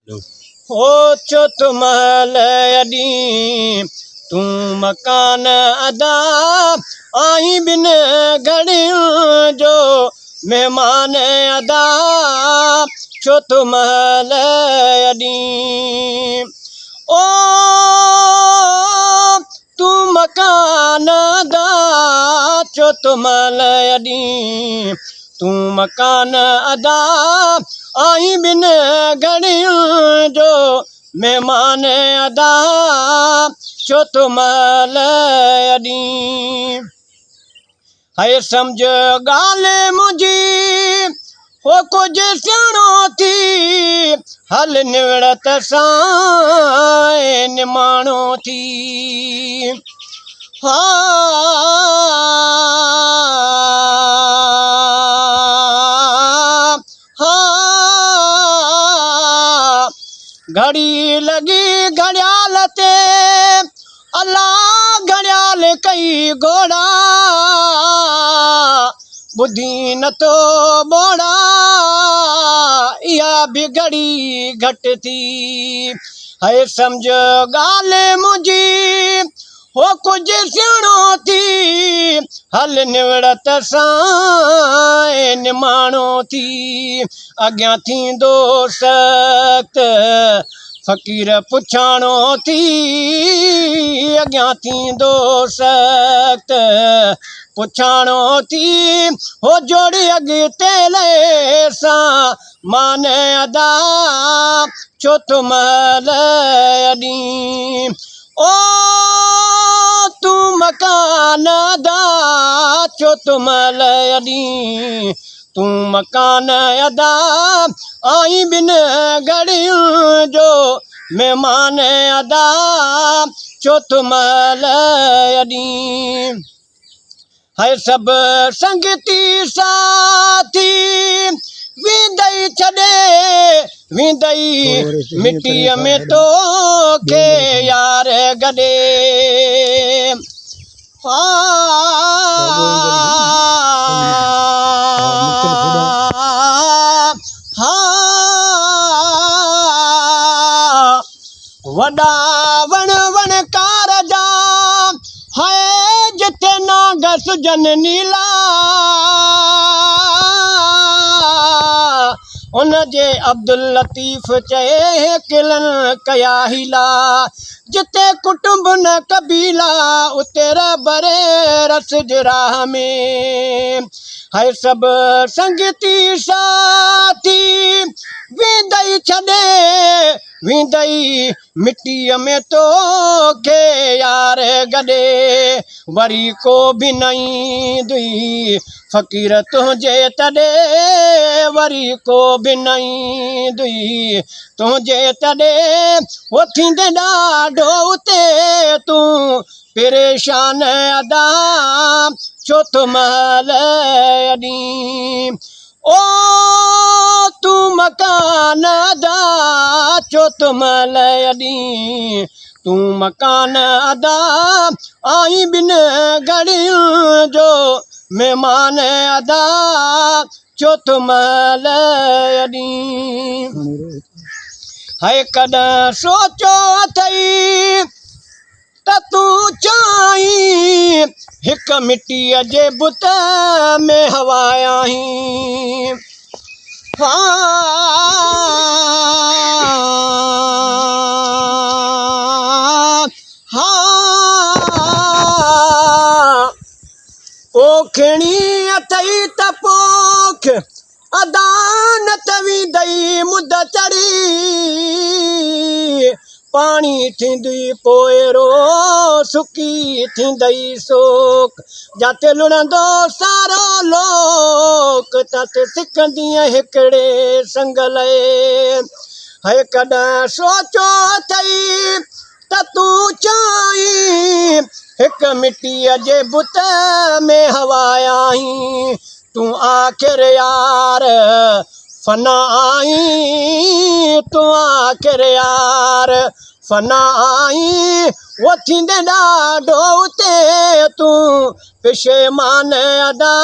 هو ڇو ٿو محل اڏين تون مڪان ادا آهين ٻن گهڙين جو مهمان ادا ڇو ٿو محل اڏين او تون مڪان ادا ڇو ٿو محل اڏين تون مڪان ادا آهين ٻن گهڙين جو مهمان ادا ڇو ٿو محل اڏين. هي سمجهه ڳالهه منهنجي هو ڪجهه سياڻو ٿي هل نوڙت سان نماڻو ٿي ها ها گهڙي لڳي گهڙيال تي الله گهڙيال ڪئي گهوڙا ٻڌين نٿو ٻوڙا اها به گهڙي گهٽ ٿي هي سمجهه ڳالهه منهنجي هو ڪجهه سياڻو ٿي هل نوڙت سان نماڻو ٿي اڳيان ٿيندو سخت فقير پڇاڻو ٿي اڳيان ٿيندو سخت پڇاڻو ٿي هو جوڙي اڳتي لئي سان مان ادا ڇو ٿو محل اڏين او تون مڪان ادا ڇو ٿو محل اڏين تون مڪان ادا آئين ٻن گهڙين جو مهمان ادا ڇو ٿو محل اڏين هي سڀ سنگتي ساٿي ويندئي ڇڏي ويندئي مٽيء ۾ توکي يار گڏي ها ها وڏا وڻ وڻڪار جا هاء جتي نانگ سجن نيلا ان جي عبداللطيف چئي هيڪلن ڪيا حيلا جتي ڪٽنب نه قبيلا اتي رهبر رسج راهه ۾ هاء سڀ سنگتي ساٿي ويندئي ڇڏي ويندئي مٽيء ۾ توکي يار گڏي وري ڪو به نه ايندئي فقير تنهنجي تڏي وري ڪو به نه ايندئي تنهنجي تڏي هو ٿيندين ڏاڍو اتي تون پريشان ادا ڇو ٿو محل اڏين او تون مڪان ادا ڇو ٿو محل اڏين تون مڪان ادا آئين ٻن گهڙين جو مهمان ادا ڇو ٿو محل اڏين هي ڪڏهن سوچيو اٿئي ته تون چاهين هڪ مٽيء جي بت ۾ هوا آهين. ها ها پوکڻي اٿئي ته پوک ادا نه ته ويندئي مد چڙهي، پاڻي ٿيندئي پوئرو، سڪي ٿيندئي سوڪ، جاتي لڙندو سارو لوڪ، تاتي سڪندينء هڪڙي سنگ لئي. هي ڪڏهن سوچيو اٿئي ته تون چاهين هڪ مٽيء جي بت ۾ هوا آهين، تون آخر يار فنا آهين، تون آخر يار فنا آهين، هو ٿيندين ڏاڍو اتي تون پشيمان ادا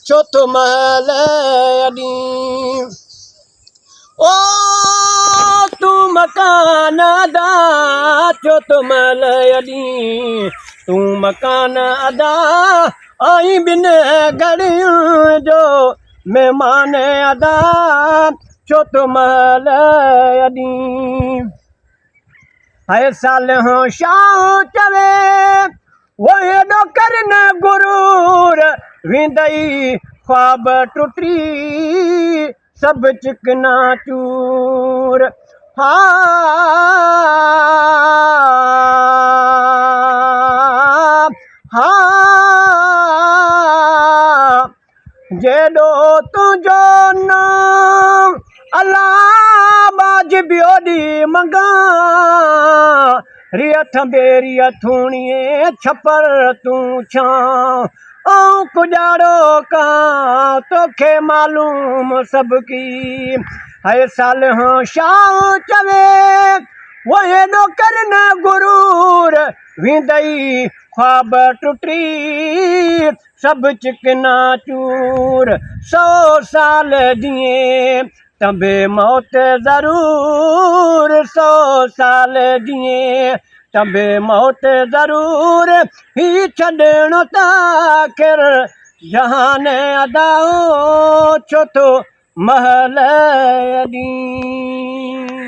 ڇو ٿو محل اڏين. او مڪان ادا ڇو ٿو مهل اڏين تون مڪان ادا آئين ٻن گهڙين جو مهمان ادا ڇو ٿو مهل اڏين. هي صالح شاهه چوي او هيڏو ڪر نه غرور ويندئي خواب ٽٽي سڀ چڪنا چور ها ها جيڏو تنهنجو نانء الله ٻاجهه ٻيو ڏي منگان ريء ٿنڀي ريء ٿوڻيء ڇپر تون ڇانء آئون ڪڄاڙو ڪان توکي معلوم سڀڪي هي صالح شاهه چوي او هيڏو ڪر نه غرور ويندئي خواب ٽٽي سڀ چڪنا چور سو سال جيئين ته به موت ضرور سو سال جيئين ته به موت ضرور هي ڇڏڻو ته آخر جهان ادا ڇو ٿو مهل اڏين.